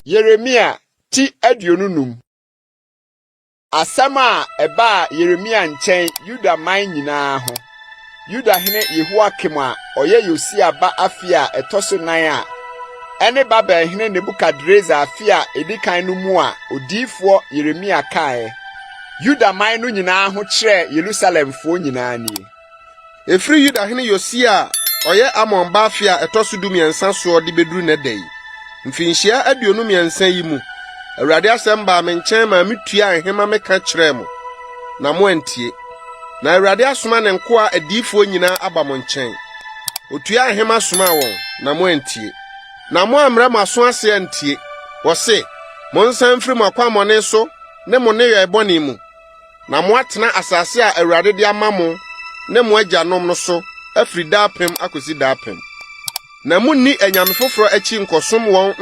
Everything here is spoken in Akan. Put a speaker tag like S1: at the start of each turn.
S1: Yeremia ti 25. Asɛm a ɛbaa Yeremia nkyɛn Yuda man nyinaa ho, Yudahene Yehoiakim a ɔyɛ Yosia ba afe a ɛtɔ so nan a ɛne Babelhene Nebukadresar afe a edi kan no mu a odiyifoɔ Yeremia kaeɛ, Yuda man no nyinaa ho kyerɛɛ Yerusalemfoɔ nyinaa nie.
S2: Ɛfiri Yudahene Yosia a ɔyɛ Amon ba afe a ɛtɔ so 13 soɔ de bɛduru nnɛ da yi, mfirinhyia 23 yi mu, Awurade asɛm baa me nkyɛn maa mituaa nhema meka kyerɛɛ mo, na moantie. Na Awurade asoma ne nkoa adiyifoɔ nyinaa aba mo nkyɛn. Otuaa nhema somaa wɔn, na moantie. Na moammrɛ mo aso ase antie. Wɔse, Monsan mfiri mo akwammɔne so ne mo nneyɔe bɔne mu, na moatena asase a Awurade de ama mo ne mo agyanom no so afiri daapem akosi daapem. Na munni anyame foforo akyi nkɔsom wɔn.